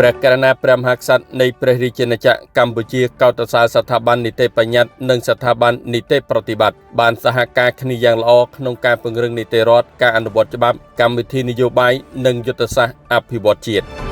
ព្រះករុណាព្រះមហាក្សត្រនៃព្រះរាជាណាចក្រកម្ពុជាកោតសរសើរស្ថាប័ននីតិបញ្ញត្តិនិងស្ថាប័ននីតិប្រតិបត្តិបានសហការគ្នាយ៉ាងល្អក្នុងការពង្រឹងនីតិរដ្ឋការអនុវត្តច្បាប់កម្មវិធីនយោបាយនិងយុទ្ធសាស្ត្រអភិវឌ្ឍជាតិ។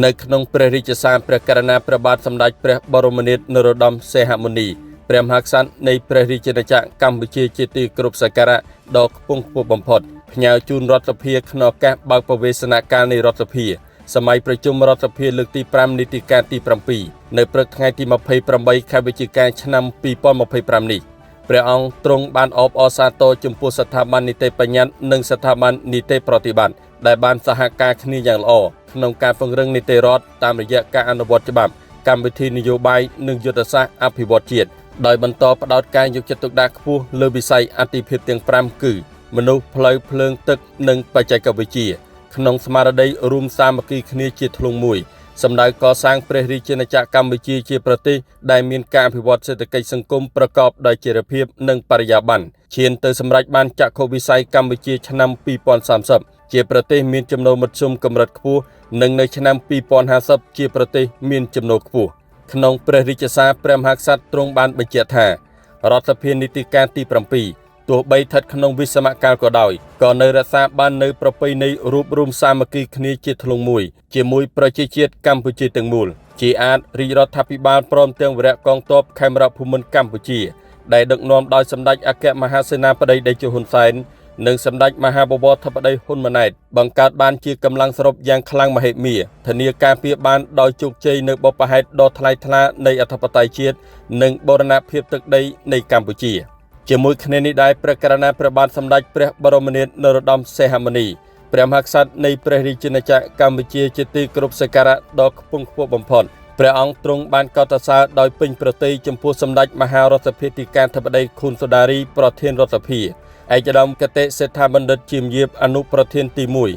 នៅក្នុងព្រះរាជសារព្រះករុណាព្រះបាទសម្ដេចព្រះបរមនាថនរោត្តមសីហមុនីព្រះមហាក្សត្រនៃព្រះរាជាណាចក្រកម្ពុជាជាទីគោរពសក្ការៈដ៏ខ្ពង់ខ្ពស់បំផុតផ្ញើជូនរដ្ឋសភាក្នុងឱកាសបើកប្រវេសនកាលនៃរដ្ឋសភាសម័យប្រជុំរដ្ឋសភាលើកទី5នីតិកាលទី7នៅព្រឹកថ្ងៃទី28ខែវិច្ឆិកាឆ្នាំ2025នេះព្រះអង្គទ្រង់បានអបអរសាទរចំពោះស្ថាប័ននីតិបញ្ញត្តិនិងស្ថាប័ននីតិប្រតិបត្តិដែលបានសហការគ្នាយ៉ាងល្អក្នុងការពង្រឹងនីតិរដ្ឋតាមរយៈការអនុវត្តច្បាប់កម្មវិធីនយោបាយនិងយុទ្ធសាស្ត្រអភិវឌ្ឍជាតិដោយបន្តផ្ដោតការយកចិត្តទុកដាក់ខ្ពស់លើវិស័យអាទិភាពទាំង5គឺមនុស្សផ្លូវភ្លើងទឹកនិងបច្ចេកវិទ្យាក្នុងស្មារតីរួមសាមគ្គីគ្នាជាធ្លុងមួយសម្ដៅកសាងព្រះរាជាណាចក្រកម្ពុជាជាប្រទេសដែលមានការអភិវឌ្ឍសេដ្ឋកិច្ចសង្គមប្រកបដោយចីរភាពនិងបរិយាបន្នឈានទៅសម្រេចបានចក្ខុវិស័យកម្ពុជាឆ្នាំ2030ជាប្រទេសមានចំណូលមធ្យមកម្រិតខ្ពស់និងនៅឆ្នាំ2050ជាប្រទេសមានចំណូលខ្ពស់ក្នុងព្រះរាជសារព្រះមហាក្សត្រទ្រង់បានបញ្ជាក់ថារដ្ឋសភានីតិកាលទី7ទោះបីស្ថិតក្នុងវិសមកាលក៏ដោយក៏នៅរក្សាបាននៅប្រពៃណីរួបរួមសាមគ្គីគ្នាជាធ្លុងមួយជាមួយប្រជាជាតិកម្ពុជាទាំងមូលជាអាចរាជរដ្ឋាភិបាលព្រមទាំងវរៈកងទ័ពខេមរភូមិន្ទកម្ពុជាដែលដឹកនាំដោយសម្ដេចអគ្គមហាសេនាបតីតេជោហ៊ុនសែននិងសម្ដេចមហាបវរធិបតីហ៊ុនម៉ាណែតបង្កើតបានជាកម្លាំងសរុបយ៉ាងខ្លាំងមហិមាធានាការពារបានដោយជោគជ័យនៅបុព្វហេតុដ៏ថ្លៃថ្លានៃអធិបតេយ្យជាតិនិងបូរណភាពទឹកដីនៃកម្ពុជាជាមួយគ្នានេះដែរព្រះករុណាព្រះបាទសម្ដេចព្រះបរមនាថនរោត្តមសីហមុនីព្រះមហាក្សត្រនៃព្រះរាជាណាចក្រកម្ពុជាជាទីគោរពសក្ការៈដ៏ខ្ពង់ខ្ពស់បំផុតព្រះអង្គទ្រង់បានកោតសរសើរដោយពេញព្រះទ័យចំពោះសម្ដេចមហារដ្ឋសភាធិការធិបតីខុនសូដារីប្រធានរដ្ឋសភាឯកឧត្តមគតិសេដ្ឋាបណ្ឌិតជាមយាបអនុប្រធានទី1ឯក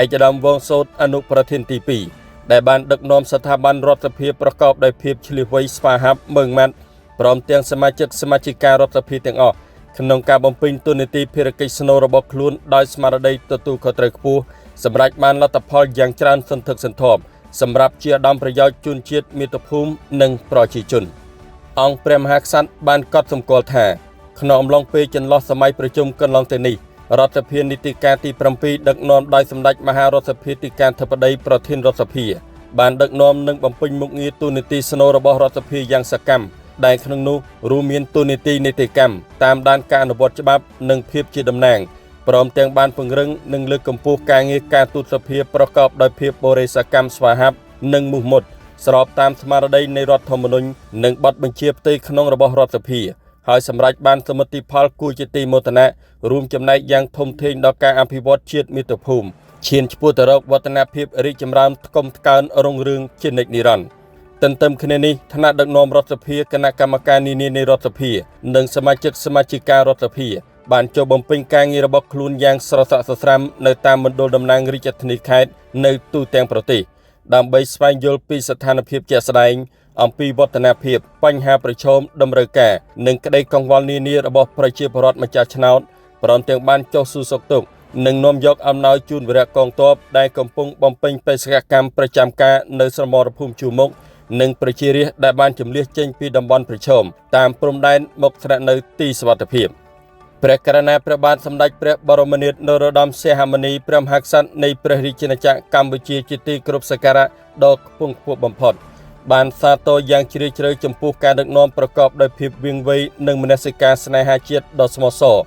ឧត្តមវងសោតអនុប្រធានទី2ដែលបានដឹកនាំស្ថាប័នរដ្ឋសភាប្រកបដោយភាពឈ្លាសវៃស្វាហាប់ម៉ឺងម៉ាត់ព្រមទាំងសមាជិកសមាជិការដ្ឋសភាទាំងអស់ក្នុងការបំពេញតួនាទីភារកិច្ចស្នូលរបស់ខ្លួនដោយស្មារតីទទួលខុសត្រូវខ្ពស់សម្រាប់បានលទ្ធផលយ៉ាងច្រើនសន្ធឹកសន្ធាប់សម្រាប់ជាឧត្តមប្រយោជន៍ជូនជាតិមាតុភូមិនិងប្រជាជនអង្គព្រះមហាក្សត្របានកត់សម្គាល់ថាក្នុងអំឡុងពេលចន្លោះសម័យប្រជុំកន្លងទៅនេះរដ្ឋសភានីតិកាលទី7ដឹកនាំដោយសម្ដេចមហារដ្ឋសភាធិការធិបតីប្រធានរដ្ឋសភាបានដឹកនាំនិងបំពេញមុខងារតួនាទីស្នូលរបស់រដ្ឋសភាយ៉ាងសកម្មដែលក្នុងនោះរួមមានតួនាទីនីតិកម្មតាមដានការអនុវត្តច្បាប់និងភាពជាតំណាងព្រមទាំងបានពង្រឹងនិងលើកកម្ពស់ការងារការទូតសភាប្រកបដោយភាពបរិសកម្មស្វាហាប់និងមោះមុតស្របតាមស្មារតីនៃរដ្ឋធម្មនុញ្ញនិងបទបញ្ជាផ្ទៃក្នុងរបស់រដ្ឋសភាហើយសម្រេចបានសមិទ្ធផលគួរជាទីមោទនៈរួមចំណែកយ៉ាងធំធេងដល់ការអភិវឌ្ឍជាតិមាតុភូមិឈានឆ្ពោះទៅរកវឌ្ឍនភាពរីកចម្រើនថ្កុំថ្កើងរុងរឿងជានិច្ចនិរន្តរ៍ទន្ទឹមគ្នានេះថ្នាក់ដឹកនាំរដ្ឋសភាគណៈកម្មការនានានៃរដ្ឋសភានិងសមាជិកសមាជិការដ្ឋសភាបានចូលបំពេញការងាររបស់ខ្លួនយ៉ាងស្រស័កសស្រាំនៅតាមមណ្ឌលតំណាងរាជធានីខេត្តនៅទូទាំងប្រទេសដើម្បីស្វែងយល់ពីស្ថានភាពជាក់ស្ដែងអំពីវឌ្ឍនភាពបញ្ហាប្រឈមតម្រូវការនិងក្តីកង្វល់នានារបស់ប្រជាពលរដ្ឋម្ចាស់ឆ្នោតព្រមទាំងបានចុះសួរសុខទុក្ខនិងនាំយកអំណោយជូនវរៈកងទ័ពដែលកំពុងបំពេញបេសកកម្មប្រចាំការនៅសមរភូមិជួរមុខនិងប្រជារាស្ត្រដែលបានជម្លៀសចេញពីតំបន់ប្រឈមតាមព្រំដែនមកស្នាក់នៅទីសុវត្ថិភាពព្រះករុណាព្រះបាទសម្ដេចព្រះបរមនាថនរោត្តមសីហមុនីព្រះមហាក្សត្រនៃព្រះរាជាណាចក្រកម្ពុជាជាទីគោរពសក្ការៈដ៏ខ្ពង់ខ្ពស់បំផុតបានសាទរយ៉ាងជ្រាលជ្រៅចំពោះការដឹកនាំប្រកបដោយភាពវាងវៃនិងមនសិការស្នេហាជាតិដ៏ស្មោះសរ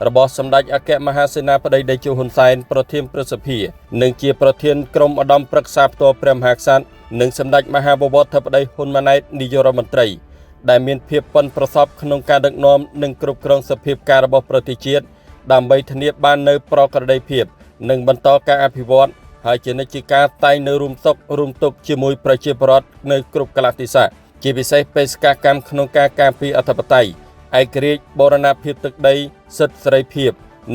របស់សម្ដេចអគ្គមហាសេនាបតីតេជោហ៊ុនសែនប្រធានព្រឹទ្ធសភានិងជាប្រធានក្រុមឧត្តមប្រឹក្សាផ្ទាល់ព្រះមហាក្សត្រនិងសម្ដេចមហាបវរធិបតីហ៊ុនម៉ាណែតនាយករដ្ឋមន្ត្រីដែលមានភាពប៉ិនប្រសប់ក្នុងការដឹកនាំនិងគ្រប់គ្រងសភាពការរបស់ប្រទេសជាតិដើម្បីធានាបាននូវប្រក្រតីភាពនិងបន្តការអភិវឌ្ឍហើយជានិច្ចជាការតែងនៅរួមសុខរួមទុក្ខជាមួយប្រជាពលរដ្ឋនៅគ្រប់កាលៈទេសៈជាពិសេសបេសកកម្មក្នុងការការពារអធិបតេយ្យឯករាជ្យបូរណភាពទឹកដីសិទ្ធិសេរីភាព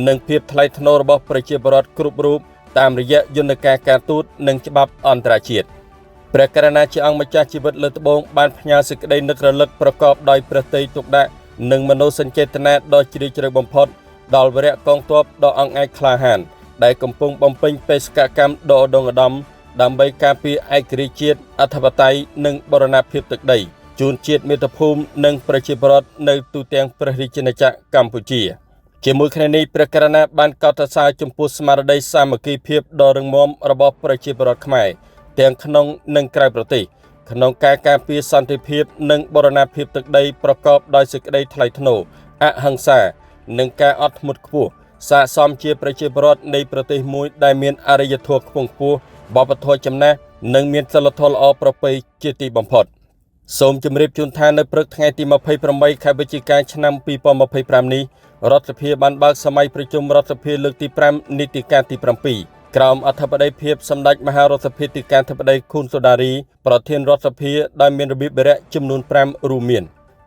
និងភាពថ្លៃថ្នូររបស់ប្រជាពលរដ្ឋគ្រប់រូបតាមរយៈយន្តការការទូតនិងច្បាប់អន្តរជាតិ ព្រះករុណាជាអង្គម្ចាស់ជីវិតលើត្បូងបានផ្ញើសេចក្តីនឹករលឹកប្រកបដោយព្រះទ័យទុកដាក់និងមនោសញ្ចេតនាដ៏ជ្រាលជ្រៅបំផុតដល់វរៈកងទ័ពដ៏អង់អាចក្លាហានដែលកំពុងបំពេញបេសកកម្មដ៏ឧត្តុង្គឧត្តមដើម្បីការពារឯករាជ្យជាតិអធិបតេយ្យនិងបូរណភាពទឹកដីជូនជាតិមាតុភូមិនិងប្រជាពលរដ្ឋនៅទូទាំងព្រះរាជាណាចក្រកម្ពុជាជាមួយគ្នានេះព្រះករុណាបានកោតសរសើរចំពោះស្មារតីសាមគ្គីភាពដ៏រឹងមាំរបស់ប្រជាពលរដ្ឋខ្មែរទាំងក្នុងនិងក្រៅប្រទេសក្នុងការការពារសន្តិភាពនិងបូរណភាពទឹកដីប្រកបដោយសេចក្តីថ្លៃថ្នូរអហិង្សានិងការអត់ធ្មត់ខ្ពស់ស័ក្តិសមជាប្រជាពលរដ្ឋនៃប្រទេសមួយដែលមានអរិយធម៌ខ្ពង់ខ្ពស់វប្បធម៌ចំណាស់និងមានសីលធម៌ល្អប្រពៃជាទីបំផុតសូមជម្រាបជូនថានៅព្រឹកថ្ងៃទី28ខែវិច្ឆិកាឆ្នាំ2025នេះរដ្ឋសភាបានបើកសម័យប្រជុំរដ្ឋសភាលើកទី5នីតិកាលទី7ក្រោមអធិបតីភាពសម្ដេចមហារដ្ឋសភាធិការធិបតីខូនសូដារីប្រធានរដ្ឋសភាដោយមានរបៀបវិរៈចំនួន5រួមមាន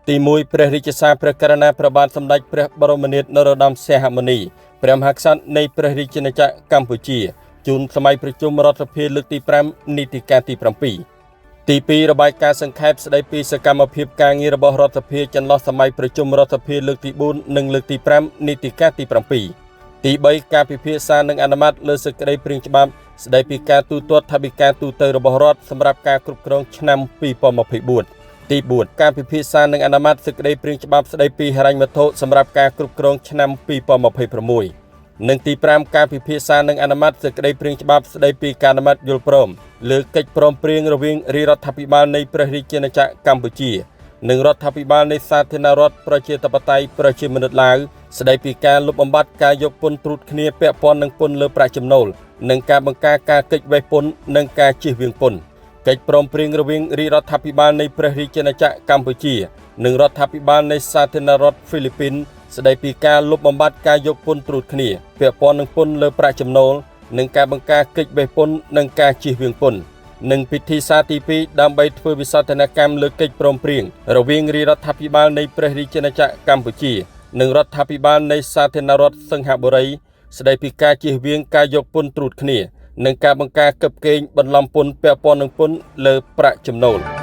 ទី1ព្រះរាជសារព្រះករុណាព្រះបាទសម្ដេចព្រះបរមនាថនរោត្តមសីហមុនីព្រះមហាក្សត្រនៃព្រះរាជាណាចក្រកម្ពុជាជូនសម័យប្រជុំរដ្ឋសភាលើកទី5នីតិកាលទី7ទី2របាយការណ៍សង្ខេបស្ដីពីសកម្មភាពការងាររបស់រដ្ឋសភាចន្លោះសម័យប្រជុំរដ្ឋសភាលើកទី4និងលើកទី5នីតិកាលទី7ទី3ការពិភាក្សានិងអនុម័តលើសេចក្តីព្រាងច្បាប់ស្ដីពីការទូទាត់ថវិកាទូទៅរបស់រដ្ឋសម្រាប់ការគ្រប់គ្រងឆ្នាំ2024ទី4ការពិភាក្សានិងអនុម័តសេចក្តីព្រាងច្បាប់ស្ដីពីហិរញ្ញវត្ថុសម្រាប់ការគ្រប់គ្រងឆ្នាំ2026និងទី5ការពិភាក្សានិងអនុម័តសេចក្តីព្រាងច្បាប់ស្ដីពីការអនុម័តយល់ព្រមលើកិច្ចព្រមព្រៀងរវាងរាជរដ្ឋាភិបាលនៃព្រះរាជាណាចក្រកម្ពុជានិងរដ្ឋាភិបាលនៃសាធារណរដ្ឋប្រជាធិបតេយ្យប្រជាមានិតឡាវស្ដីពីការលុបបំបាត់ការយកពន្ធត្រួតគ្នាពាក់ព័ន្ធនឹងពន្ធលើប្រាក់ចំណូលនិងការបង្ការការគេចវេះពន្ធនិងការជៀសវាងពន្ធកិច្ចព្រមព្រៀងរវាងរាជរដ្ឋាភិបាលនៃព្រះរាជាណាចក្រកម្ពុជានិងរដ្ឋាភិបាលនៃសាធារណរដ្ឋហ្វីលីពីនស្ដីពីការលុបបំបាត់ការយកពន្ធត្រួតគ្នាពាក់ព័ន្ធនឹងពន្ធលើប្រាក់ចំណូលនិងការបង្ការគេចវេះពន្ធនិងការជៀសវាងពន្ធនិងពិធីសារទី2ដើម្បីធ្វើវិសោធនកម្មលើកិច្ចព្រមព្រៀងរវាងរាជរដ្ឋាភិបាលនៃព្រះរាជាណាចក្រកម្ពុជានិងរដ្ឋាភិបាលនៃសាធារណរដ្ឋសិង្ហបុរីស្ដីពីការជៀសវាងការយកពន្ធត្រួតគ្នានិងការបង្ការកឹបកេងបន្លំពន្ធពាក់ព័ន្ធនឹងពន្ធលើប្រាក់ចំណូល។